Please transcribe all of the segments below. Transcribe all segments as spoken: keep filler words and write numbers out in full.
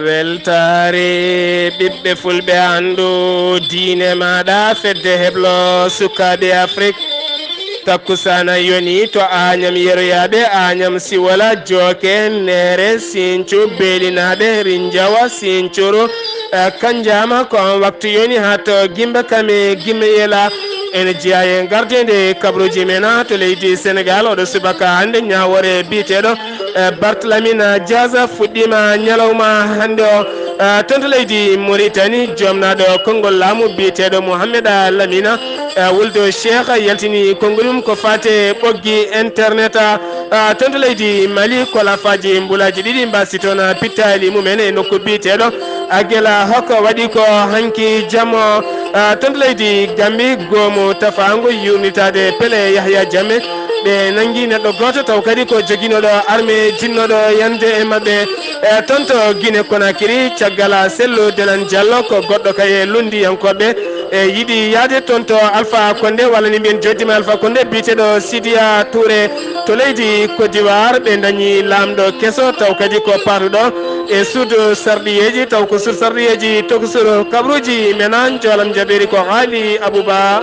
Weltaare ɓiɓɓe fulɓe, anndu diine maaɗa, fedde heblo sukaaɓe Afrik. Takkusaana yoni to Añam yeroyaaɓe, Añam Siwola, Jooke, Neere, Sincu, Beelinaaɓe, Rinjawa, Sincuru, eh, Kanjaama, ko on waktu yoni haa to Gimba Kame, Gimba Yela. Ene jeyaa e gardeende kabaruuji men to leydi Senegaal. Oɗo subaka hannde, ñaawoore biyeteeɗo, eh, Bartlamina Diaz fuɗɗiima ñalawma hannde o, eh, toon to leydi Mauritanie. Joomnaaɗo konngol laamu biyeteeɗo Mohamed Lamina, eh, wuldo Cheikh yaltini konngol mum ko faate ɓoggi internet, eh, toon to leydi Mali. Kolafaaji mbulaaji ɗiɗi mbaasi toon pittaali mumen e nokku biyeteeɗo Agela Hok. Waɗi ko hanki jamma, ah, toon to leydi Gambi, goomu tafaangu yuurnitaade pele Yahya Jammeh. Ɓe nanngi neɗɗo gooto, taw kadi ko joginooɗo arme jinnooɗo yande e maɓɓe, e toon to Guinée Conakry. Caggal Sellu Delan Diallo, ko goɗɗo kay e lunndiyankooɓe, e yiɗi yahde toon to Alpha Condé, walla ni mbiyen jooɗiima Alpha Condé, biyeteeɗo Sidiya Touré to leydi Côte d'Ivoire. Ɓe ndañi laamɗo keso, taw kadi ko paatuɗo e suudu sarɗiyeeji, taw ko suudu sarɗiyeeji tokosuru kabaruuji men. Aan joolam jaɓeeri ko Haali Abuba.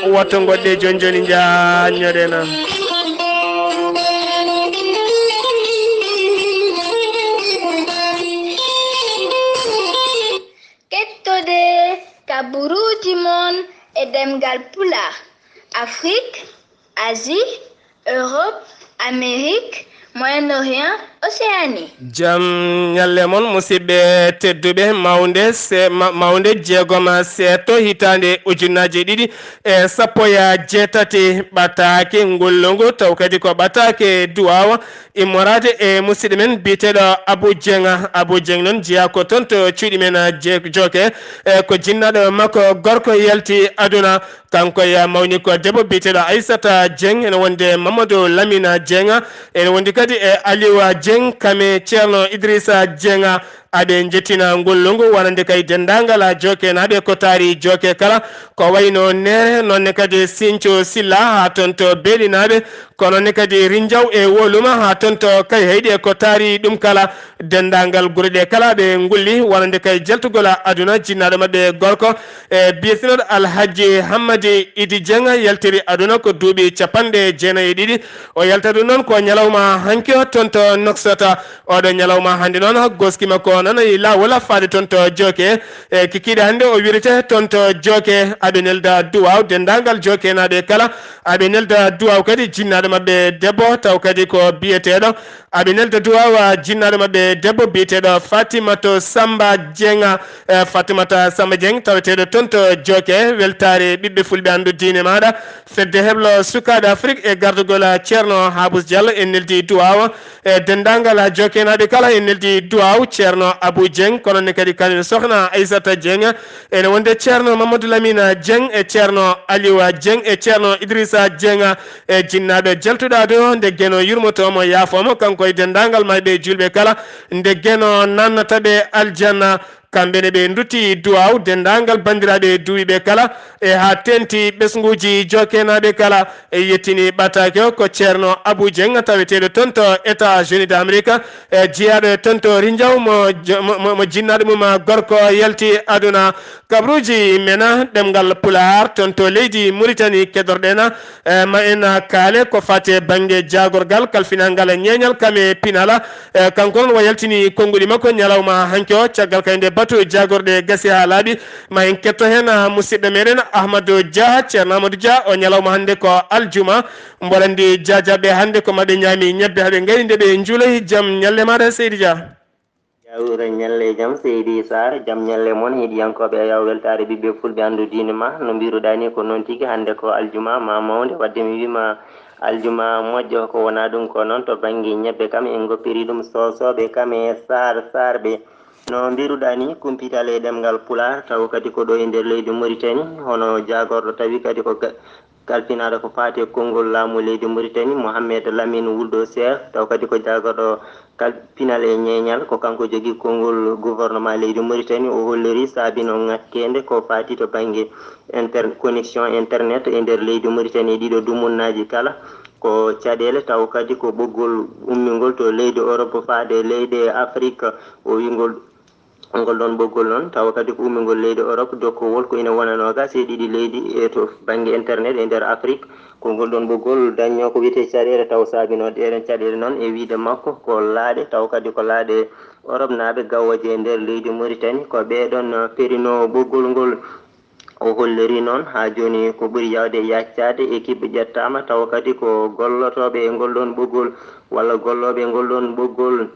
Wotto ngoɗɗe jooni jooni, njaanñoɗen. Kettode kabaruuji mon e ɗemngal Pulaar, Afrik, Asie, Europe, Amérique, Moyen-Orient, Océanie. Jam ñalle mon, musidɓe tedduɓe. Mawnde se-, ma-, mawnde jeegom seeɗto hitaande ujunnaaje ɗiɗi e sappo e jeetati, ɓataake ngullo ngu, taw kadi ko ɓataake duwaawa immoraade e musidɗo men biyeteeɗo Abou Dieng. Abou Dieng noon jeyaa ko toon to cuuɗi men, je-, Jooke, e ko jinnaaɗo makko gorko yalti aduna. Kanko e mawni ko debbo biyeteeɗo Aissata Dieng, ene wonde Mamadou Lamine Dieng, ene wondi kadi e Aliou Dieng, Kame Ceerno Idrissa Dieng. Aɓe njettina ngullo ngu, wonande kay denndaangal Jookenaaɓe ko taari Jooke kala, ko wayno Neere, noon ne kadi Sinco Silla, haa toon to Beelinaaɓe, ko noon ne kadi Rinjaw e Woluma, haa toon to Kayhayɗi e ko taari ɗum kala. Denndaangal gure ɗe kala ɓe ngulli, wonande kay jaltugol aduna, jinnaaɗo maɓɓe gorko, e biyeteeɗo Alhaji Hammadi Idi Dieng yaltiri aduna ko duuɓi capanɗe jeenayi e ɗiɗi. O yaltata noon ko ñalawma hanki o toon to Nouakchott. Oɗo ñalawma hannde noon, goski makko nanayi laawol faade toon to Jooke. E kikiiɗe hannde o wirete toon to Jooke. Aɓe nelda duwaaw denndaangal Jookenaaɓe kala. Aɓe nelda duwaaw kadi jinnaaɗo maɓɓe debbo, taw kadi ko biyeteeɗo. Aɓe nelda duwaaw jinnaaɗo maɓɓe debbo biyeteeɗo Fatimato Samba Dieng. E Fatimata Samba Dieng, taweteeɗo toon to Jooke. Weltaare ɓiɓɓe fulɓe, anndu diine maaɗa. Fedde heblo sukaaɓe Afrik e gardugol Ceerno Habous Diallo, en neldi duwaaw. E denndaangal Jookenaaɓe kala, en neldi duwaaw Ceerno Abou Dieng, kono ne kadi kañum sohna Aissata Dieng. Ene wonde Ceerno Mamadou Lamine Dieng e Ceerno Aliou Dieng e Ceerno Idrissa Dieng, e jinnaaɗo jaltuɗo aduna, nde Geno yurmotoomo, yaafoomo, kanko e denndaangal maayɓe e juulɓe kala, nde Geno naatnata ɓe aljanna. Kamɓe ne ɓe ndutti duwaaw denndaangal banndiraaɓe duwiiɓe kala, e haa teeŋti ɓesnguuji Jookenaaɓe kala. E yettini ɓataake o ko Ceerno Abou Dieng, taweteeɗo toon to États-Unis d'Amérique, e jeyaaɗo e toon to Rinjaw, mo jo-, mo, mo, mo jinnaaɗo mum gorko yalti aduna. Kabaruuji men ɗemngal Pulaar toon to leydi Muritani keddorɗen, e ma en kaale ko faati e bannge jaagorgal kalfinangal ñeeñal kam e pinal. E kanko noon o yaltini konnguɗi makko ñalawma hanki o, caggal kay nde batu jaagorɗe gasi haa laaɓi. Ma en ketto heen, ah, musidɗo meɗen Ahmadou Dia, Ceerno Amadou Dia, o ñalawma hannde ko aljuma. Mboɗo anndi jaajaaɓe hannde ko maɓe ñaami ñebbe, haɓe ngari nde ɓe njuuloyi. Jam ñalle maaɗa, Seydi Dia. Jawre ñalle jam, Seydi Sarr, jam ñalle mon, heɗiyankooɓe e yaw weltaare ɓiɓɓe fulɓe, anndu diine ma. No mbiruɗaa ni, ko noon tigi, hannde ko aljuma ma mawnde, wadde mi wii ma aljuma moƴƴo, ko wonaa ɗum ko noon to bannge ñebbe kam en ngoppiri ɗum soosooɓe kam e saar saarɓe. No mbiruɗaa ni, kumpital e ɗemngal Pulaar, taw kadi ko ɗo e nder leydi Muritani, hono jaagorɗo tawi kadi ko ga-, kalfinaaɗo ko faati e konngol laamu leydi Muritani, Mohammed Lamin Wuldo Seeh, taw kadi ko jaagorɗo kal-, pinal e ñeeñal, ko kanko jogii konngol gouvernement leydi Muritani. O holliri saabino ŋakkeende ko faati to bannge inter-, connexion internet e nder leydi Muritani e ɗiɗo dumunnaaji kala. Ko caɗeele, taw kadi ko ɓoggol ummingol to leydi Europe faade leyɗe Afrik. O wiingol Ngol ɗon ɓoggol noon, tawa kadi ko ummingol leydi Europe, dokkowol ko ina wona noogaas e ɗiɗi leydi e to bannge internet e nder Afrik. Ko ngol ɗon ɓoggol dañnoo ko wiyetee caɗeele, taw saabinoo ɗee ɗon caɗeele noon e wiyde makko ko laaɗe, taw kadi ko laaɗe Europe naaɓe gawooje e nder leydi Mauritanie. Ko ɓee ɗon perinoo ɓoggol ngol. O holliri noon haa jooni ko ɓuri yaawde yaccaade, équipe ƴettaama, tawa kadi ko gollotooɓe e ngol ɗon ɓoggol walla gollooɓe e ngol ɗon ɓoggol.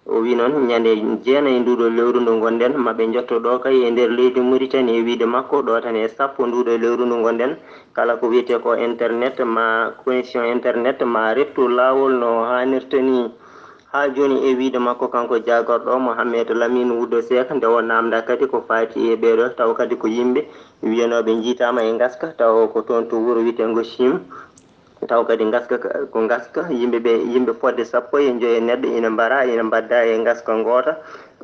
O wi noon ñande jeenayi nduɗo lewru ndu ngonɗen, maɓe njotto ɗo kay e nder leydi Mauritanie. E wiide makko, ɗo tan e sappo nduɗo lewru ndu ngonɗen, kala ko wiyetee ko internet ma connexion internet ma reftu laawol no haanirta ni. Haa jooni e wiide makko kanko jaagorɗo Mohamed Lamine Wuddo Seck, nde o namda kadi ko faati e ɓeeɗo, taw kadi ko yimɓe wiyanooɓe njiitaama e ngaska, taw ko toon to wuro wiyeteengo Chim. Taw kadi ngaska ka, ko ngaska yimɓe ɓe, yimɓe fodde sappo e joyo neɗɗo ina mbara, ina mbadda e ngaska ngoota.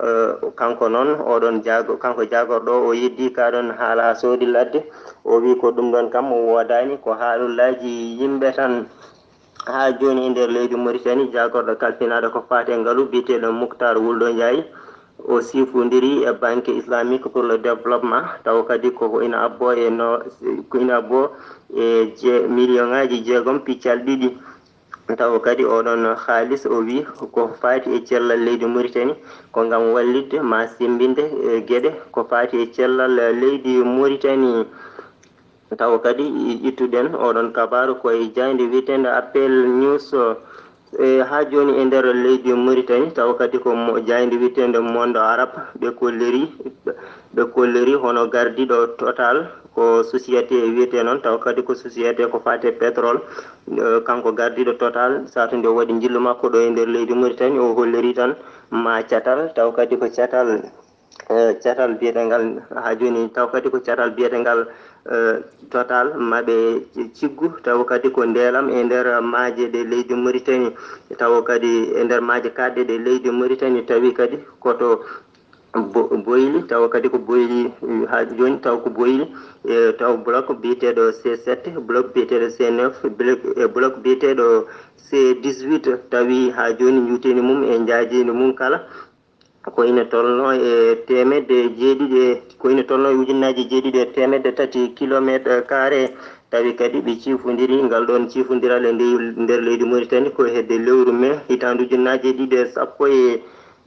Eh, kanko noon, oɗon jaago-, kanko jaagorɗo o yeddi ka ɗon haala soodi ladde. O wi ko ɗum ɗon kam o woodaani, ko haalullaaji yimɓe tan. Haa jooni e nder leydi Mauritanie, jaagorɗo kalfinaaɗo ko faati e ngalu biyeteeɗo Muktar Wuldo Ndiaye, o sifondiri e Banque Islamique pour le Développement, taw kadi ko ina abbo e no, ko ina abbo e je-, million ŋaaji jeegom piccal ɗiɗi. Taw kadi oɗon haalis, o wi ko faati e cellal leydi Mauritanie, ko ngam wallitde ma sembinde, e, geɗe ko faati e cellal leydi Mauritanie. Taw kadi ittuɗen oɗon kabaaru ko e jaaynde wiyeteende Appel News, e, haa jooni e nder leydi Mauritanie, taw kadi ko mo-, jaaynde wiyeteende Monde Arabe, ɓe kolliri, ɓe kolliri hono gardiiɗo Total, ko société wiyetee noon, taw kadi ko société ko faati e pétrole. Eh, kanko gardiiɗo Total, saatu nde o waɗi njillu makko ɗo e nder leydi Mauritanie, o holliri tan ma catal, taw kadi ko catal, eh, catal biyetengal haa jooni, taw kadi ko catal biyetengal, eh, Total maɓe ciggu, taw kadi ko ndeelam e nder maaje ɗe leydi Mauritanie, taw kadi e nder maaje kaaɗɗe ɗe leydi Mauritanie, tawi kadi koto bo-, boyli, taw kadi ko boyli, eh, haa jooni taw ko boyli, eh, taw bloc biyeteeɗo C sept, bloc biyeteeɗo C neuf, bloc, eh, bloc biyeteeɗo C dix-huit, tawi haa jooni njuuteendi mum e njaajeendi mum kala ko ina tolnoo e teemedde jeeɗiɗi e, ko ina tolnoo e ujunnaaje jeeɗiɗi e teemedde tati kilomeetre carré. Tawi kadi ɓe ciifondiri ngal ɗoon ciifondiral e nde-, nder leydi Mauritanie ko hedde lewru mee hitaande ujunnaaje ɗiɗi e sappo e,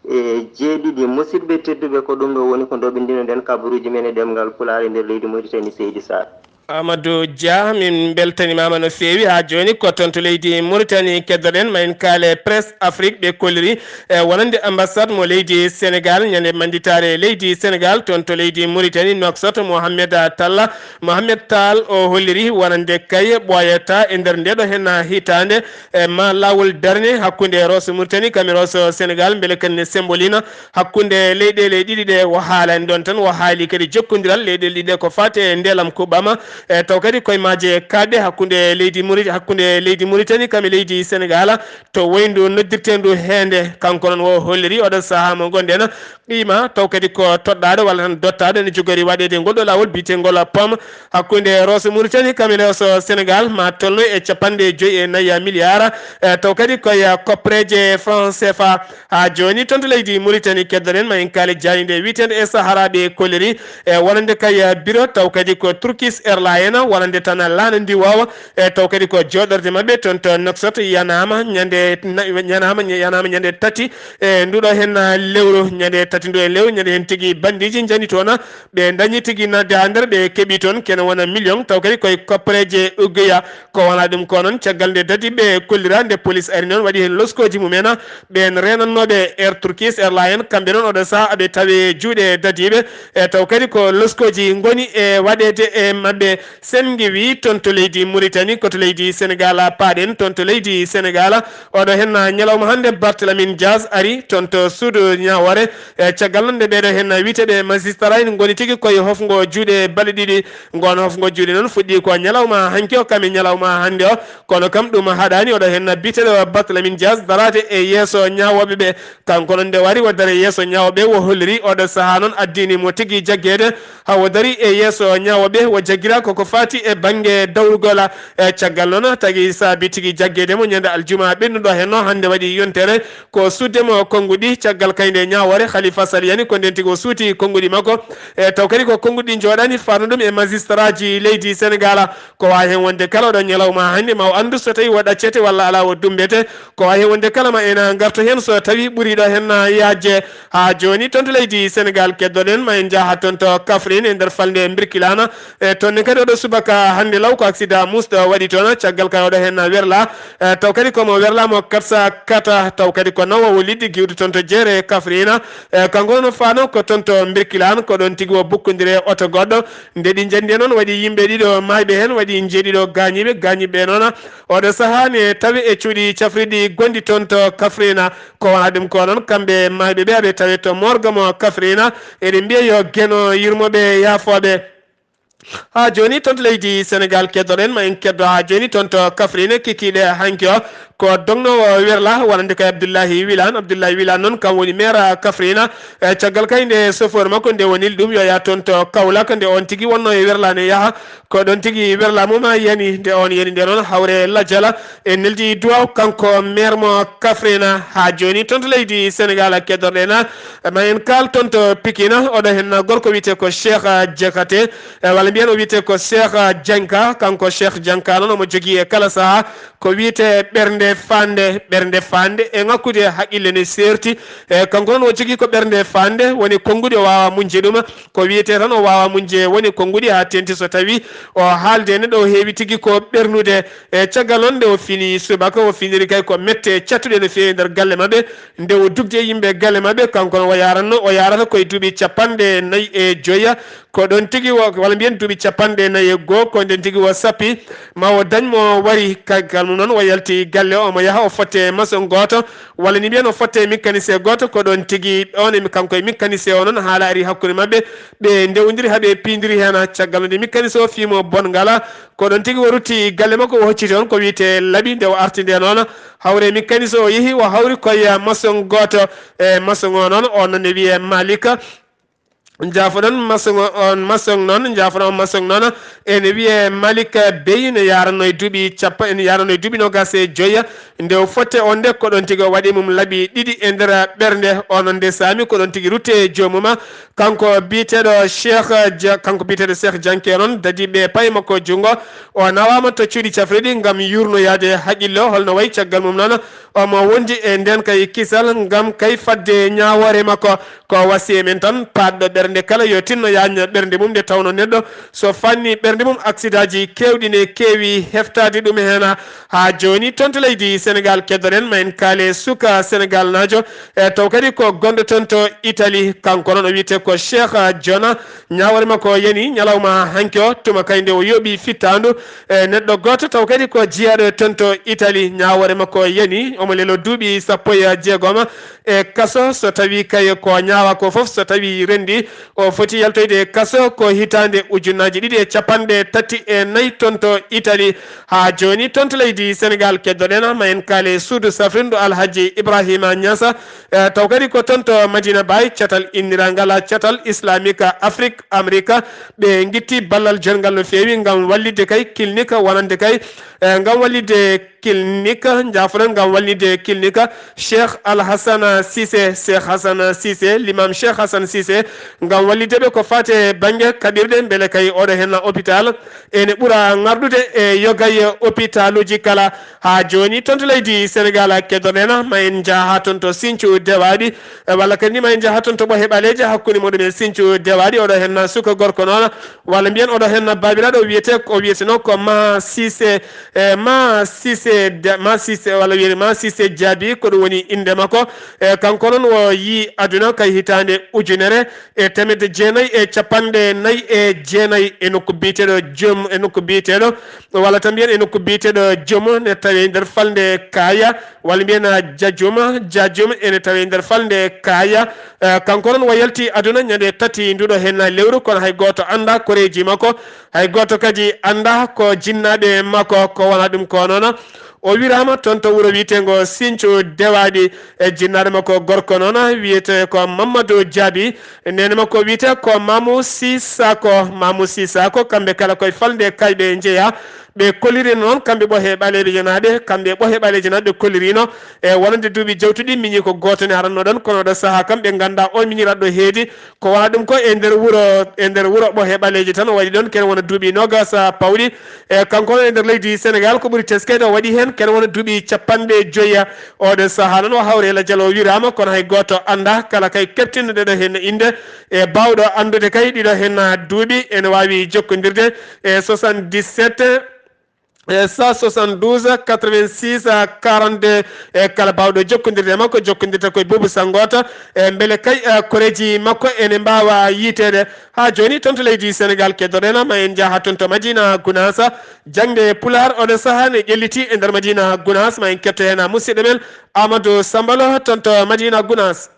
e jeeɗiɗi. Musidɓe tedduɓe, ko ɗum ɗo woni ko ndoɓindinoɗen kabaruuji men e ɗemngal Pulaar e nder leydi Mauritanie, Seydi Sarr. Amadou Dia, min mbeltanimaama no feewi. Haa jooni ko toon to leydi Mauritanie keddoɗen, ma en kaale Presse Afrique, ɓe kolliri e wonande ambassade mo leydi Sénégal, ñande mannditaare leydi Sénégal toon to leydi Mauritanie, Nouakchott, Mohamed Talla, Mohamed Tall, o holliri wonande kay ɓooyata e nder ndeɗo henna hitaande, e ma laawol darne hakkunde Rosso Mauritanie kam e Rosso Sénégal, mbele kadi ne sembolina hakkunde leyɗeele ɗiɗi ɗe. O haalani ɗoon tan, o haali kadi jokkondiral leyɗeele ɗiɗi ɗe ko faati e ndeelam kuɓɓama, e taw kadi koye maaje kaaɗɗe hakkunde leydi Maurit-, hakkunde leydi Mauritanie kam e leydi Sénégal, to woyndu noddirteendu heende. Kanko noon o holliri oɗo sahaa mo ngonɗen, qiima taw kadi ko toɗɗaaɗo walla tan dottaaɗo ene jogori waɗeede ngol ɗo laawol biyetengol pom hakkunde Rosso Mauritanie kam e Rosso Sénégal, ma tolno e capanɗe joyi e nayi milliard, e taw kadi koye koppereeje franc C F A. Haa jooni toon to leydi Mauritanie keddoɗen ma en kaali jaaynde wiyeteende e Sahara ɓe kolliri e wonande kay biro, taw kadi ko Turkish Airlines wonande tan laana ndiwoowa, e taw kadi ko jooɗorde maɓɓe toon to Nouakchott yanaama ñande na-, yanaama, yanaama ñande tati e nduɗo hen lewru, ñande tati ndu e lewru, ñande hen tigi bandiji njani toon, ɓe dañi tigi nadde haa nder, ɓe keɓi toon kene wona million, taw kadi koye koppereeje Ouguiya. Ko wona ɗum ko noon, caggal nde dadi ɓe kollira, nde police ari noon waɗi hen loskooji mumen, ɓeen reenannooɓe Air Turkish Airlines, kamɓe noon oɗo sahaa aɓe tawe juuɗe dadiiɓe, e taw kadi ko loskooji ngoni e waɗeede e maɓɓe. Sen ngewi toon to leydi Mauritanie, ko to leydi Sénégal paaɗen, toon to leydi Sénégal, oɗo hen ñalawma hannde Barthélémy Dias ari toon to suudu ñaawoore, e caggal noon nde ɓeeɗo hen wiyeteeɓe magistrat en ngoni tigi koye hofngo juuɗe balɗe ɗiɗi. Ngoon hofngo juuɗe noon fuɗɗi ko ñalawma hanki o, kam e ñalawma hannde o. Kono kam ɗum haɗaani oɗo hen biyeteeɗo Barthélémy Dias daraade e yeeso ñaawooɓe ɓe. Kanko noon nde wari o dara e yeeso ñaawooɓe, o holliri oɗo sahaa noon addini mo tigi jaggeede. Haa o dari e yeeso ñaawooɓe, o jaggira koko faati e bannge dawrugol. E caggal noon, tagi saabi tigi jaggeede mo ñande aljuma ɓennuɗo heen o, hannde waɗi yontere ko suuɗde mo konnguɗi. Caggal kay nde ñaawoore, Khalifa Sall yani ko ndeen tigi o suuti konnguɗi makko. E taw kadi ko konnguɗi njooɗaani faatno ɗum e magistratji leydi Senegal. Ko waawi heen wonde kala oɗo ñalawma hannde ma o anndu so tawi o ɗaccete walla alaa o dummbete. Ko waawi heen wonde kala ma en ngarto heen so tawi ɓuriiɗo heen yaajde. Haa jooni toon to leydi Senegal keddoɗen, ma en njaha toon to Kaffrine e nder falnde Birkilane. E toon ne kadi oɗo subaka hannde law ko accident musɗo waɗi toon, caggal kay oɗo heen werla. E taw kadi ko mo werla mo quatre cent quatre, taw kadi ko nawoowo liɗɗi giwde toon to jeere Kaffrine. E kanko noon faano ko toon to Birkilane, ko ɗoon tigi o bukkondire oto goɗɗo. Nde ɗi njanndi noon waɗi yimɓe ɗiɗo maayɓe heen, waɗi njeeɗiɗo gaañiiɓe. Gaañiiɓe noon oɗo sahaa ne tawi e cuuɗi cafriɗi gonɗi toon to Kaffrine. Ko wonaa ɗum ko noon, kamɓe maayɓe ɓe aɓe tawe to morgue mo Kaffrine. Eɗen mbiya yo Geno yurmo ɓe, yaafo ɓe. Haa jooni toon to leydi Senegal keddoɗen, ma en keddo haa jooni toon to Kaffrine kikiiɗe hanki o. Ko dognoowo werla wonande ko Abdullahi Wilane. Abdullahi Wilane noon kam woni maire Kaffrine. E caggal kay nde chauffeur makko nde o neli ɗum yo yaah toon to Kaolack, nde oon tigi wonnoo e werla ne yaha, ko ɗoon tigi werla mum yani. Nde oon yani nde noon hawre lajjala e neldi duwaw kanko maire mo Kaffrine. Haa jooni toon to leydi Senegal keddoɗen, ma en kaal toon to Pikine, oɗo heen gorko wiyetee ko Cheikh Diakhaté, e walla mbiyen o wiyetee ko Cheikh Dianka. Kanko Cheikh Dianka noon omo jogii e kala sahaa ko wiyetee ɓernde faande, ɓernde faande e ŋakkude haqqille ne seerti. E kanko noon o jogii ko ɓernde faande, woni konnguɗi o waawaa muñde ɗum. Ko wiyetee tan o waawaa muñde woni konnguɗi haa teeŋti so tawi o haalde e neɗɗo o heewi tigi ko ɓernude. E caggal noon nde o fini subaka, o finiri kay ko mette cattuɗe no feewi e nder galle maɓɓe. Nde o dugdi e yimɓe galle maɓɓe, kanko noon o yaranno, o yarata koye duuɓi capanɗe nayi e joya. Ko ɗoon tigi o, walla mbiyen duuɓi capanɗe nayi e goo, ko ndeen tigi o sappi, ma o dañ mo wari. Caggal mum noon o yalti galle o, omo yaha o fotte maçon gooto, walla ni mbiyen o fotte mécanicien gooto. Ko ɗoon tigi oon e kanko e mécanicien o noon haala ari hakkunde maɓɓe, ɓe ndewondiri haa ɓe piindiri heen. Caggal nde mécanicien o fii mo bonngal, ko ɗoon tigi o rutti galle makko, o hocciti on ko wiyetee laɓi. Nde o arti nde noon, hawre mécanicien o yehi, o hawri koye maçon gooto. E maçon o noon, o noon ne wiyee Malik. Njaafoɗon maçon o, on maçon noon, njaafoɗon on maçon noon, ene wiyee Malik Bey, ne yaranno e duuɓi cappa-, ene yaranno e duuɓi noogaas e joya. Nde o fotte on nde, ko ɗoon tigi o waɗi mum laɓi ɗiɗi e nder ɓernde. O noon nde saami, ko ɗoon tigi rutte e joomum. Kanko biyeteeɗo Cheikh Dia-, kanko biyeteeɗo Cheikh Dianke noon, dadiiɓe paye makko junngo. O nawaama to cuuɗi cafriɗi ngam yuurnoyaade haqqille o, holno wayi caggal mum noon. Omo wondi e ndeen kay kisal ngam kay fadde ñaawoore makko. Ko wasiya men tan, paɗɗo ɓernde kala yo tinno yaañna ɓernde mum, nde tawno neɗɗo so fanni ɓernde mum, aksidaaji keewɗi ne keewi heftaade ɗum heen. Haa jooni, toon to leydi Senegal, keddoɗen, ma en kaale suka Senegal naajo, e taw kadi ko gonɗo toon to Italie. Kanko noon o wiyetee ko Cheikh Jona. Ñaawoore makko yani ñalawma hanki o, tuma kay nde o yooɓi fittaandu e neɗɗo gooto, taw kadi ko jiyaaɗo toon to Italie. Ñaawoore makko yani, omo leloo duuɓi sappo e jeegom e kaso. So tawi kay ko ñaawa ko fof, so tawi renndi, o foti yaltoyde kaso ko hitaande ujunnaaji ɗiɗi e capanɗe tati e nayi toon to Italie. Haa jooni toon to leydi Senegal keddoɗen, ma en kaale suudu safrindu Alhaji Ibrahima Niassa. E, taw kadi ko toon to Madina Baye, catal inndirangal catal Islamique Afrique Amerique. Ɓe ngitti ballal jonngal no feewi ngam wallitde kay clinique wonande kay, e, ngam wallitde clinique, njaafoɗon, ngam wallitde clinique Cheikh Al Hassana Cissé, Cheikh Hassana Cissé, l'imam Cheikh Hassane Cissé, ngam wallitde ɓe ko faati e bannge kaɓirɗe, mbele kay oɗo heen hôpital ene ɓura ŋarɗude e yoga e hôpitaluuji kala. Haa jooni, toon to leydi Senegal, keddoɗen, ma en njaha haa toon to Sinthiou Dewaaɗi, e, walla kadi ma en njaha haa toon to Ɓoohe Ɓaleeje, hakkunde muɗum e Sinthiou Dewaaɗi, oɗo heen suka gorko noon, walla mbiyen oɗo heen baabiraaɗo wiyetee, o wiyetenoo ko Ma Cissé, e, Ma Cissé De-, Ma Cissé, walla wiyetee Ma Cissé Diaby, ko ɗum woni innde makko. E, kanko noon o yii aduna kay hitaande ujunere e teemedde jeenayi e capanɗe nayi e jeenayi e nokku biyeteeɗo Joom, e nokku biyeteeɗo, walla tan mbiyen e nokku biyeteeɗo Joom, ne tawee nder falnde Kaaya, walla mbiyen, a, Jajum, Jajum ene tawee nder falnde Kaaya. E, kanko noon o yalti aduna ñande tati nduɗo heen lewru, kono hay gooto anndaa koreeji makko, hay gooto kadi anndaa ko jinnaaɓe makko, ko wonaa ɗum ko noon. O wiraama toon to wuro wiyeteengo Sincu Dewaaɗi. E jinnaade makko gorko noon wiyetee ko Mamadou Diaby. Neene makko wiyetee ko Mamou Sisako. Mamou Sisako, kamɓe kala koye falnde Kayɓe njeyaa. Ɓe kolliri noon, kamɓe Ɓohe Ɓaleeɓe Janaaɓe, kamɓe Ɓohe Ɓaleeɓe Janaaɓe ɓe kolliriino. E wonande duuɓi jawtuɗi, miñi ko gooto ne aranno ɗon, kono ɗo sahaa kam ɓe nganndaa o miñiraɗo heedi. Ko wona ɗum ko e nder wuro, e nder wuro Ɓohe Ɓaleeje tan o waɗi ɗon, kene wona duuɓi noogas pawɗi. E kanko noon e nder leydi Senegal, ko ɓuri teskeede o waɗi heen, kene wona duuɓi capanɗe joyi. Oɗo sahaa noon o hawre e lajal o wiraama, kono hay gooto anndaa kala kay keɓtinɗo ɗeɗo heen innde. E baawɗo anndude kay ɗiɗo heen duuɓi ene waawi jokkondirde e soixante-dix-sept, e cent soixante-douze, quatre-vingt-six, quarante-deux. E kala baawɗo jokkondirde e makko, jokkondirta koye Boubou Sangota. E mbele kay, e koreeji makko ene mbaawa yiiteede. Haa jooni toon to leydi Senegal, keddoɗen ma en njaha toon to Madina Gounass. Jaŋde Pulaar oɗo sahaa ne ƴelliti e nder Madina Gounass. Ma en ketto heen musidɗo men Amadou Sambalo toon to Madina Gounass.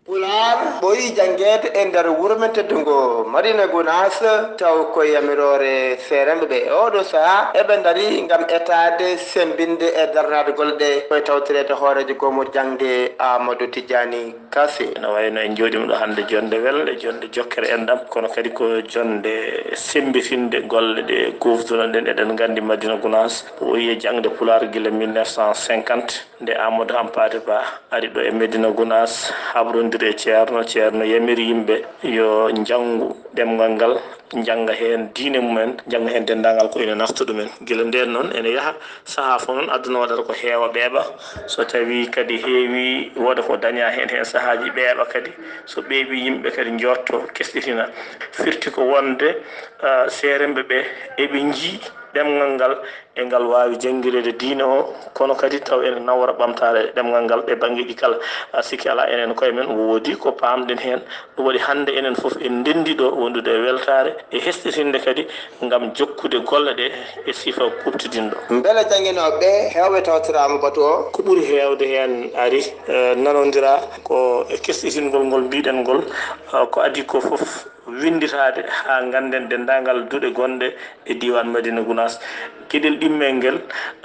Pulaar ɓooyi janngeede e nder wuro men teddungo Madina Gounass, taw ko yamiroore seeremɓe ɓe. E oɗo sahaa eɓe ndari ngam etaade, semmbinde e darnaade golle ɗe, koye tawtoreede hooreejo goomu jaŋde Amadou Tidiani Kassé. No wayno en njooɗiima ɗo hannde jonnde welnde, jonnde jokkere enɗam, kono kadi ko jonnde semmbitinde golle ɗe kuuftunoɗen. Eɗen nganndi Madina Gounass ɓooyi e jaŋde Pulaar gila mille neuf cent cinquante, nde Amadou Hampâté Bâ ari ɗo e Medina Gounass, habrondiri e Ceerno. Ceerno yamiri yimɓe yo njanngu ɗemngal ngal, njannga heen diine mumen, njannga heen denndaangal ko ina nafta ɗumen. Gila ndeen noon ene yaha, sahaa fof noon aduna waɗata ko heewa ɓeeɓa. So tawii kadi heewii, wooda ko dañaa heen, heen sahaaji ɓeeɓa kadi. So ɓeeɓii, yimɓe kadi njootto, kesɗitina. Firti ko wonde, ah, seeremɓe ɓe eɓe njii ɗemngal ngal e ngal waawi janngireede diine o, kono kadi taw ene nawra ɓamtaare ɗemngal ngal e banngeeji kala. A sikki alaa, enen koye men woodi ko paamɗen heen. Ɗum waɗi hannde enen fof en ndenndi ɗo wondude e weltaare e hesɗitinde kadi ngam jokkude golle ɗe e sifa kuuɓtidinɗo. Mbele jannginooɓe ɓe heewɓe tawtoraama batu o? Ko ɓuri heewde heen ari, eh, nanondiraa ko e kesɗitingol ngol mbiɗen ngol, eh, ko adii ko fof winnditaade haa ngannden denndaangal duɗe gonɗe e diiwaan Madina Gounass. Geɗel ɗimmel ngel,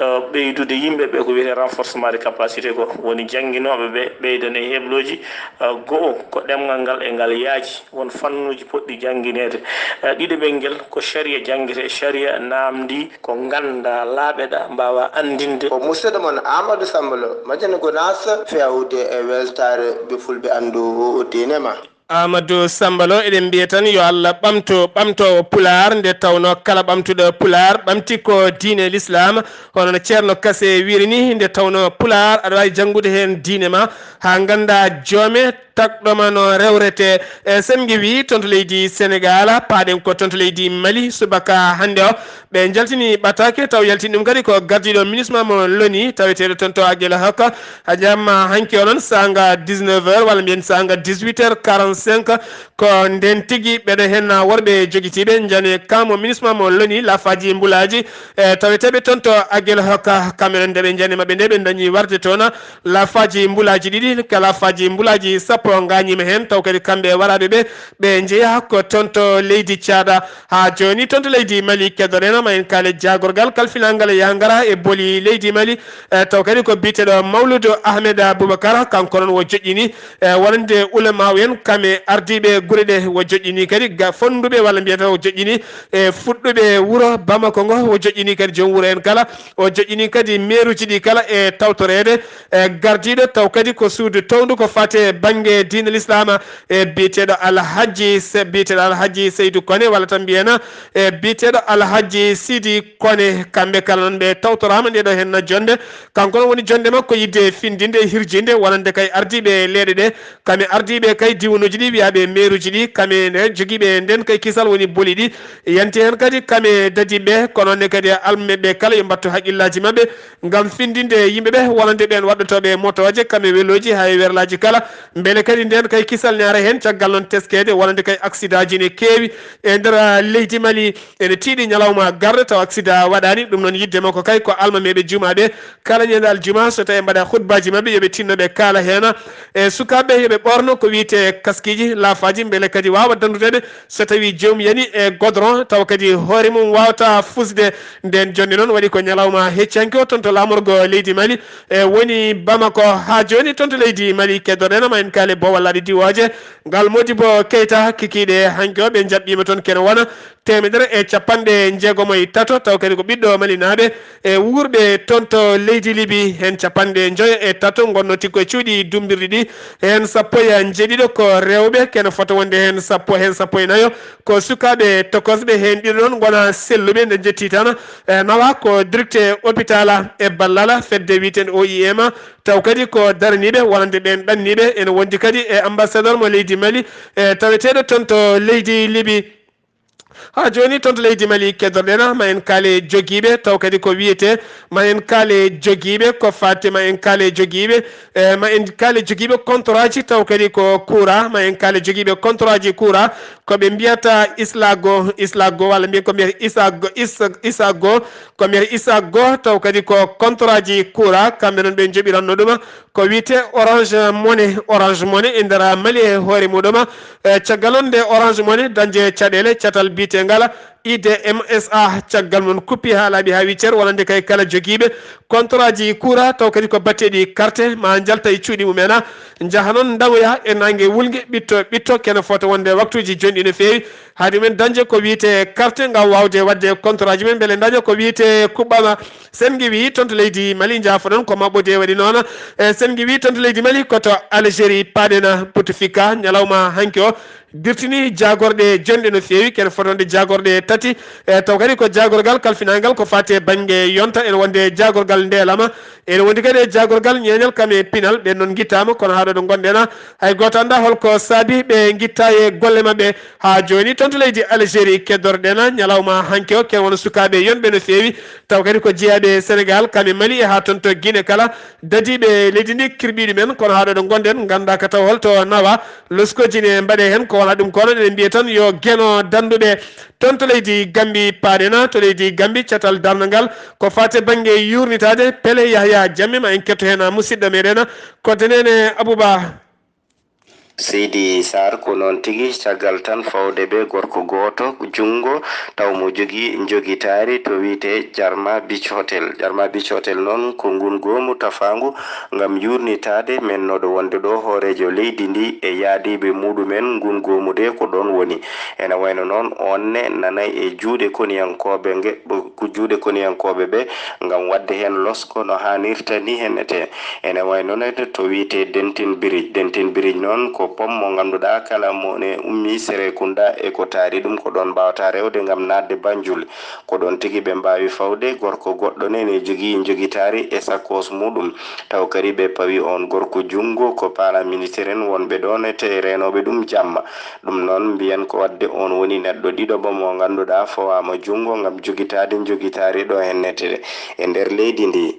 eh, ɓeydude yimɓe ɓe ko wiyetee renforcement de capacité ko woni jannginooɓe ɓe ɓeydane heblooji, eh, go'o ko ɗemngal ngal e ngal yaaji, won fannuuji potɗi janngineede. Eh, ɗiɗaɓel ngel ko sariya janngete, sariya naamndii ko nganndaa, laaɓeɗaa, mbaawaa anndinde. Ko musidɗo mon Amadou Sambalo, Madina Gounass, feewde e weltaare ɓe fulɓe anndu diine ma. Amadou Sambalo, eɗen mbiya tan yo Allah ɓamto ɓamtoowo Pulaar, nde tawnoo kala ɓamtuɗo Pulaar ɓamti ko diine Lislaam. Hono no Ceerno Kase wiyri ni, nde tawnoo Pulaar aɗa waawi janngude heen diine ma haa nganndaa joome takɗo ma no rewretee. E, so en ngewii toon to leydi Senegaal, paaɗen ko toon to leydi Mali, subaka hannde o, ɓe njaltini ɓataake, taw yaltini ɗum kadi ko gardiiɗo MINUSMA mo Loni, taweteeɗo toon to Aguelhok. Haa jamma hanki o noon, saanga dix-neuf heures, walla mbiyen saanga dix-huit heures quarante-cinq, ko ndeen tigi ɓeɗo heen worɓe jogitiiɓe njani kamo MINUSMA mo Loni, lafaaji mbulaaji, e taweteeɓe toon to Aguelhok. Kamɓe noon nde ɓe njani maɓɓe nde, ɓe dañi warde toon lafaaji mbulaaji ɗiɗi, ka lafaaji mbulaaji sappo ngaañiima heen, taw kadi kamɓe e waraaɓe ɓe, ɓe njeyaa ko toon to leydi Caada. Haa jooni toon to leydi Mali, keddoɗen ma en kaale jaagorgal kalfinangal yangara e boli leydi Mali, e taw kadi ko biyeteeɗo Mawludu Ahmed Abubakar, kanko noon wo joƴƴini, e wonande ulamaawu en, kam e ardiiɓe gure ɗe, wo joƴƴini kadi ga-, fonnduɓe walla mbiyata wo joƴƴini e fuɗɗuɓe wuro Bamako ngo, wo joƴƴini kadi joom wuro en kala, o joƴƴini kadi meeruuji ɗi kala e tawtoreede e gardiiɗo, taw kadi ko suudu towndu ko fate bannge diine Lislaama, e biyeteeɗo Alhaji Se-, biyeteeɗo Alhaji Seydou Kone, walla tan mbiyena e biyeteeɗo Alhaji Sidi Kone. Kamɓe kala noon ɓe tawtoraama nde ɗo heen jonde. Kanko noon woni jonde makko yiɗde findinde e hirjinde wonande kay ardiiɓe leeɗe ɗe, kam e ardiiɓe kay diiwanuuji ɗi, wiyaaɓe meeruuji ɗi, kam e jogiiɓe nden kay kisal woni boli ɗi. Yanti heen kadi kam e dadiiɓe, kono ne kadi almuɓe ɓe kala yo mbattu haqqillaaji maɓɓe ngam findinde yimɓe ɓe wonande ɓeen waɗɗotooɓe motooje, kam e welooji, hay e werlaaji kala, mbele Kadi nden kay kisal ne ara heen, caggal noon teskeede wonande kay aksidaji ne keewi e nder, ah, leydi Mali. Ene tiiɗi ñalawma garɗo taw aksida waɗaani. Ɗum noon yiɗde makko kay ko almameeɓe jumaɓe kala ñande aljuma so tawi mbaɗa khutbaji maɓɓe yo ɓe tinno ɓe kaala heen e sukaaɓe yo ɓe ɓorno ko wiyetee kaskiiji, laafaaji, mbele kadi waawa danndude ɓe so tawi joom yani e godron taw kadi hoore mum waawata fusde. Nden jonnde noon waɗi ko ñalawma heccanke o toon to laamorgo leydi Mali e woni Bamako. Haa jooni toon to leydi Mali keddoɗen ma en kaale boowallaaɗe diwooje. Ngal Modibo Keita kikiiɗe hanki o ɓe njaɓɓiima toon kene wona teemedere e capanɗe jeegomo e tato taw kadi ko ɓiɗɗo Malinaaɓe e wuurɓe toon to leydi Libi. Heen capanɗe njoyo e tato ngonnoo tigi ko e cuuɗi dummbirɗi ɗi. Heen sappo e njeeɗiɗo ko rewɓe kene fota wonde heen sappo heen sappo e nayo ko sukaaɓe tokosɓe. Heen ɗiɗo noon ngona selluɓe nde njettii tan e nawa ko directe hôpital e ballal fedde wiyeteende O I M taw kadi ko daraniiɓe wonande ɓeen ɗanniiɓe. Ene wondi kadi e ambassadeur mo leydi Mali e taweteeɗo toon to leydi Libi. Haa jooni toon to leydi Mali keddoɗen ma en kaale jogiiɓe taw kadi ko wiyetee ma en kaale jogiiɓe ko faati ma en kaale jogiiɓe e ma en kaale jogiiɓe contrat ji taw kadi ko courant ma en kaale jogiiɓe contrat ji courant ko ɓe mbiyata islago islago walla mbiyen ko mbiyata isago isago ko mbiyata isago taw kadi ko contrat ji courant kamɓe noon ɓe njoɓiranno ɗuma ko wiyetee Orange Money. Orange Money e nder Mali e hoore muɗum e caggal noon nde Orange Money dañde caɗeele catal biyeteengal I D M S A caggal mum kuppi haa laaɓi haa wiccer wonande kay kala jogiiɓe contrat ji courant taw kadi ko batteɗi carte ma njalta e cuuɗi mumen njaha noon ndawoya e naange wulnge ɓitto ɓitto kene fota wonde waktuuji jonɗi no feewi. Haade men dañde ko wiyetee carte ngam waawde waɗde contrat ji men mbele daña ko wiyetee kuɓɓama. Sen ngiwi toon to leydi Mali njaafoɗon ko maɓɓode waɗi noon. E sen ngiwi toon to leydi Mali ko to Algérie paaɗen Bouteflika ñalawma hanki o dirtini jaagorɗe jonɗe no feewi kene fotode jaagorɗe tati. E taw kadi ko jaagorgal kalfinaangal ko faati e bannge yonta ene wonde jaagorgal ndeelama ene wondi kadi e jaagorgal ñeeñal kam e pinal ɓen noon ngittaama kono haa ɗo ɗo ngonɗen hay gooto annda holko saabi ɓe ngitta e golle maɓɓe. Haa jooni toon to leydi Algérie keddorɗen ñalawma hanki o ken wona sukaaɓe yonɓe no feewi taw kadi ko jeyaaɓe Sénégal kam e Mali e haa toon to Guinée kala dadiiɓe leydi ndi kirɓiiɗi men kono haa ɗo ɗo ngonɗen ngannda ka taw holto nawa loskoji ne mbaɗe heen ko wona ɗum kono ɗeɗen mbiya tan yo geno dannduɓe toon to leydi Gambi paaɗena to leydi Gambi catal darnde ngal ko faate bannge yuurnitaade pele Yahya Jammeh ma en ketto heen musidɗo meɗen kodde nene Abouba. Seydi Saar, ko noon tigi, caggal tan fawde ɓe gorko gooto junngo taw mo jogii njogitaari to wiyetee Jarma Beach Hotel. Jarma Beach Hotel noon ko nguun goomu tafaangu ngam yuurnitaade mennooɗo wonde ɗo hooreejo leydi ndi e yaadiiɓe muuɗum en, nguun goomu de ko ɗoon woni. Ene wayno noon oon ne nanay e juuɗe koniyankooɓe nge, ko juuɗe koniyankooɓe ɓe ngam waɗde heen losko no haanirta ni hennete. Ene wayi noon to wiyetee Dentin Birij. Dentin Birij noon ko pom mo ngannduɗaa kala mo ne ummii Serekunda e ko taari ɗum ko ɗoon mbaawata rewde ngam naatde Banjul. Ko ɗoon tigi ɓe mbaawi fawde gorko goɗɗo ne ne jogii njogitaari e sakkoos muuɗum. Taw kadi ɓe pawi oon gorko junngo ko paramilitaire en wonɓe ɗoon e te reenooɓe ɗum jamma. Ɗum noon mbiyen ko waɗde oon woni neɗɗo ɗiɗo mo ngannduɗaa fawaama junngo ngam jogitaade njogitaari ɗo hennete e nder leydi ndi.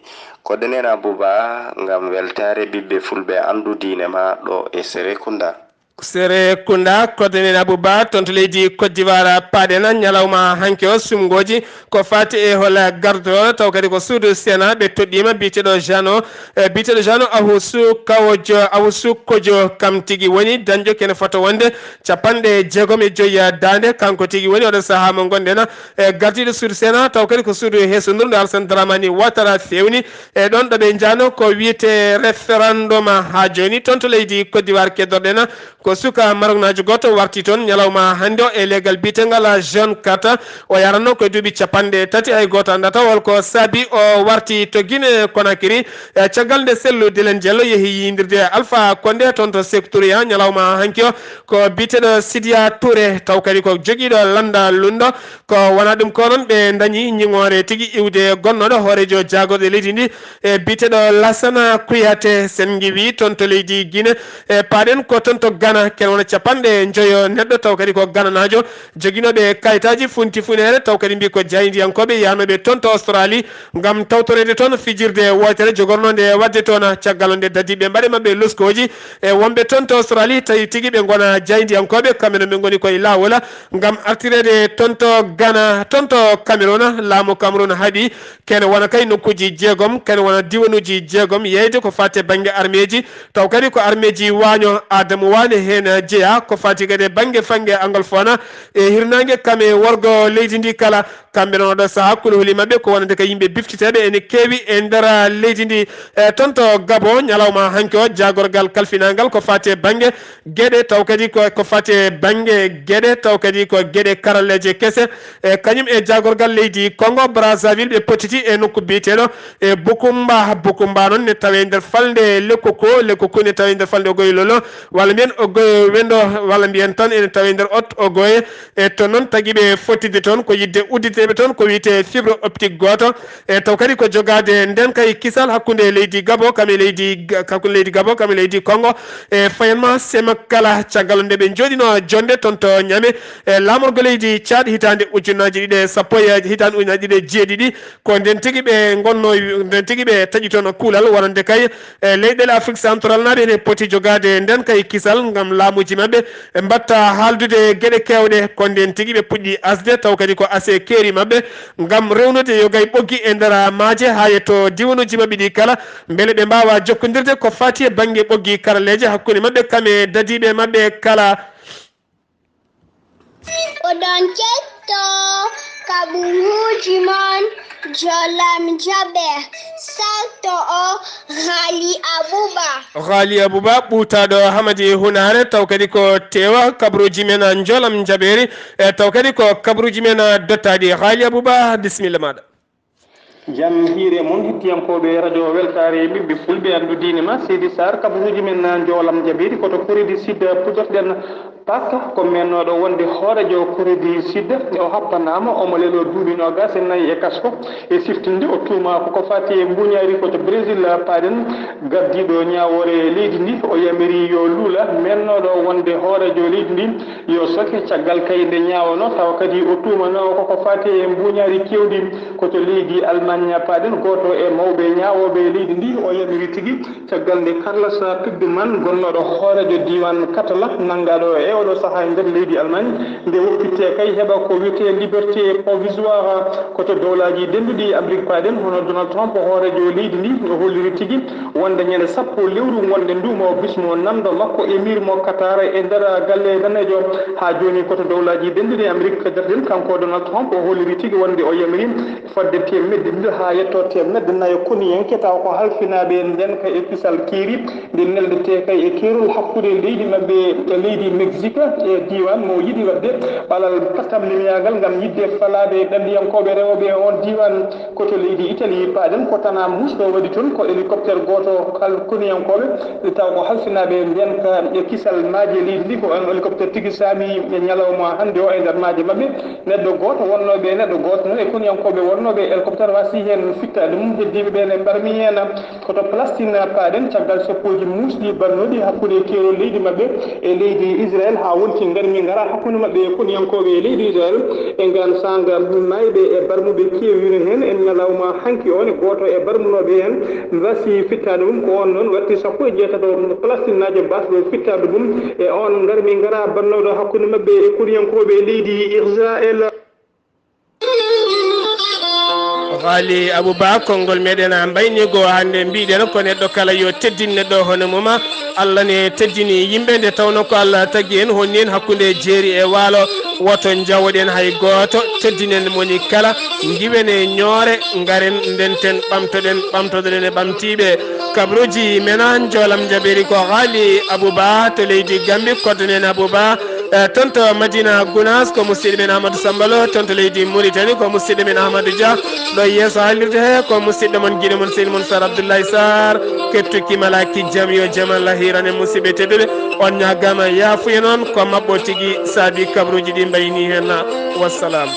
Koɗɗo nena Abuba ngam weltaare ɓiɓɓe fulɓe anndu diine ma ɗo e Serekunda. Serekunda, koɗɗo nena Abuba toon to leydi Côte d'Ivoire paaɗena ñalawma hanki o sumngooji ko faati e hol gardoɗo taw kadi ko suudu Sena ɓe toɗɗiima biyeteeɗo Jeannot e biyeteeɗo Jeannot Ahoussou Kawojo Ahoussou Kojo kam tigi woni dañjo kene fota wonde capanɗe jeegom e joyi daande kanko tigi woni oɗo sahaa mo ngonɗen e gardiiɗo suudu Sena taw kadi ko suudu heesondiru nde Alassane Dramane Ouattara fewni e ɗon ɗo ɓe njano ko wiyete référendum haa jooni toon to leydi Côte d'Ivoire keddorɗen ko suka Maroknaajo gooto warti toon ñalawma hannde o e leegal biyeteengal Jeune Carte o yaranno koye duuɓi capanɗe tati hay gooto anndaa taw holko saabi o warti to Guinée Conakry e caggal nde Cellou Dalein Diallo yehi yiyindirde Alpha Condé toon to Sékou Touré ñalawma hanki o ko biyeteeɗo Sidia Touré taw kadi ko jogiiɗo lannda lunndo ko wonaa ɗum ko noon ɓe ndañi ñiŋoore tigi iwde gonnooɗo hooreejo jaagorɗe leydi ndi e biyeteeɗo Lassana Kouyaté sen ngiwi toon to leydi Guinée e paaɗen ko toon to Ghana kene wona capanɗe njoyo neɗɗo, taw kadi ko gananaajo, joginooɓe kayitaaji funti funeere, taw kadi mbi ko jaayndiyankooɓe yahnooɓe toon to Australie ngam tawtoreede toon fijirde wootere jogornoonde waɗde toon. Caggal nde dadiiɓe mbaɗe maɓɓe loskooji e wonɓe toon to Australie, tawi tigi ɓe ngona jaayndiyankooɓe, kamɓe no ɓe ngoni koye laawol ngam artireede toon to Ghana, toon to Cameroun. Laamu Cameroun haɗi kene wona kay nokkuuji jeegom, kene wona diwanuuji jeegom, yeeyde ko faati e bannge armeeji, taw kadi ko armeeji waaño. Adamu Waane heen jeyaa, ko faati kadi e bannge fannge anglophone e hirnaange kam e worgo leydi ndi kala. Kamɓe noon oɗo sahaa kulhuli maɓɓe ko wonande ka yimɓe biftiteeɓe ene keewi e nder leydi ndi. E toon to Gabon, ñalawma hanki o, jaagorgal kalfinaangal ko faati e bannge geɗe, taw kadi ko, ko faati e bannge geɗe, taw kadi ko geɗe karalleeje kese. E kañum e jaagorgal leydi Congo Brazzaville, ɓe potiti e nokku biyeteeɗo e Bukumba. Bukumba noon ne tawee nder falnde Lekoko, Lekoko ne tawee nder falnde Ogoye Lolo, walla mbiyen Ogoye Wendo, walla mbiyen tan ene tawee nder Haut Ogoye. E toon noon tagi ɓe fottidde toon ko yiɗde udditeeɓe toon ko wiyetee fibre optique gooto. E taw kadi ko jogaade ndeen kay kisal hakkunde leydi Gabo kam e leydi Ga-, hakkunde leydi Gabo kam e leydi Congo. E fayanma Semakala, caggal nde ɓe njooɗino jonnde toon to Ñame e laamorgo leydi Tchad hitaande ujunnaaji ɗiɗi e sappo e, hitaande ujunnaaji ɗiɗi e jeeɗiɗi, ko ndeen tigi ɓe ngonno, ndeen tigi ɓe taƴi toon kuulal wonande kay e leyɗeele Afrique Central naaɓe ene poti jogaade ndeen kay kisal ngam laamuuji maɓɓe e mbatta haaldude geɗe keewɗe. Ko ndeen tigi ɓe puɗɗi asde, taw kadi ko ase keeri maɓɓe ngam rewnude yo gay ɓoggi e nder maaje haa yetto diwanuuji maɓɓe ɗi kala, mbele ɓe mbaawa jokkondirde ko faati e bannge ɓoggi karalleeje hakkunde maɓɓe kam e dadiiɓe maɓɓe kala. Oɗon ketto kaɓuuji mon Jolam Jaɓe, salto o Ghali Abuba. Ghali Abuba, ɓuutaaɗo Hamadi Hunaare, taw kadi ko teewa kaɓruuji men Jolam Jaɓeeri, e taw kadi ko kaɓruuji men dottaaɗi. Ghali Abuba, bisimilla maaɗa. Jam hiire mon, hettiyankooɓe radio Weltaare, ɓiɓɓe fulɓe, anndu diine ma, Seydi Sarr, kabaruuji men na njoolam jabiiɗi, ko to Corée du Sud puɗɗotoɗen. Paka ko mennooɗo wonde hooreejo Corée du Sud, o happanaama, omo leloo duuɓi noogaas e nayi e kasko, e siftinde o tuumaa ko ko faati e mbuuñaari ko to Brésil paaɗen. Gardiiɗo ñaawoore leydi ndi, o yamiri yo luula mennooɗo wonde hooreejo leydi ndi, yo soke caggal kay nde ñaawanoo, tawa kadi o tuumanoo ko ko faati e mbuuñaari keewndi. Ko to leydi Almaañ paaɗen, gooto e mawɓe ñaawooɓe leydi ndi, o yamiri tigi, caggal nde Carlos Puigdemont, gonnooɗo hooreejo diiwaan Katala, nanngaaɗo e ooɗoo sahaa e nder leydi Almaañ, nde woppittee kay heɓa ko wiyetee liberté provisoire. Ko to dowlaaji dennduɗi Amrik paaɗen, hono Donald Trump, hooreejo leydi ndi, o holliri tigi wonde ñande sappo lewru wonde ndu mo bismo nanndo makko, emir mo Qatar, e nder galle daneejo. Haa jooni ko to dowlaaji dennduɗi Amrik jaten, kanko Donald Trump, o holliri tigi wonde o yamiri fodde teemedde ɗiɗi haa yetto teemedde nayo koniyanke, tawa ko halfinaaɓe ndeenka e kisal keeri, nde neldetee kay e keerol hakkunde leydi maɓɓe e leydi Mexique, e diiwaan mo yiɗi waɗde ɓalal pattamlimyaagal ngam yiɗde falaade ɗandiyankooɓe rewooɓe e oon diiwaan. Ko to leydi Italie paaɗen, ko tanaa muusɗo waɗi toon, ko hélicoptère gooto kal-, koniyankooɓe, tawa ko halfinaaɓe ndeenka e kisal maaje leydi ndi, ko oon hélicoptère tigi saami e ñalawma hannde o e nder maaje maɓɓe. Neɗɗo gooto wonnooɓe, neɗɗo gooto noon e koniyankooɓe wonnooɓe e hélicoptère waasii heen fittaade mum. Heddiiɓe ɓee ne mbarmii heen. Ko to Palestine paaɗen, caggal soppooji muusɗi bannooɗi hakkunde keerol leydi maɓɓe e leydi Israel, haa wonti ngarmi ngara hakkunde maɓɓe e koniyankooɓe e leydi Israel. E ngaan saanga, maayɓe e barmuɓe keewiino heen. E ñalawma hanki o ne, gooto e barmunooɓe heen waasii fittaade mum. Ko oon noon watti sappo e jeetato Palestinaajo baasɗo fittaade mum e oon ngarmi ngara bannooɗo hakkunde maɓɓe e koniyankooɓe e leydi Israel. Ghali Abouba, konngol meɗen mbayniigo hannde mbiɗen ko neɗɗo kala yo teddin neɗɗo hono mum. Allah ne teddini yimɓe nde tawno ko Allah tagi en, honni en hakkunde jeeri e waalo. Woto njawoɗen hay gooto, teddinen moni kala, ndiwen e ñoore, ngaren ndenten, ɓamtoɗen, ɓamtoɗen e ɓamtiiɓe. Kabruuji mena njoolam njaɓeeri ko Ghali Abouba to leydi Gambi, koddoneen Abouba. E, toon to Madina Gounass ko musidɗo men Amadou Samba Lo, toon to leydi Mauritanie ko musidɗo men Amadou Dia, ɗo yeeso haalirde he ko musidɗo mon giɗo mon seydi mon Sar Abdoulaye Sarr, kettuki malaki jam yo jam Allah hiran en musidɓe tedduɓe, on ñaagama yaafuya noon ko maɓɓo tigi saabi kabruuji ɗi mbayni hen. Wassalam.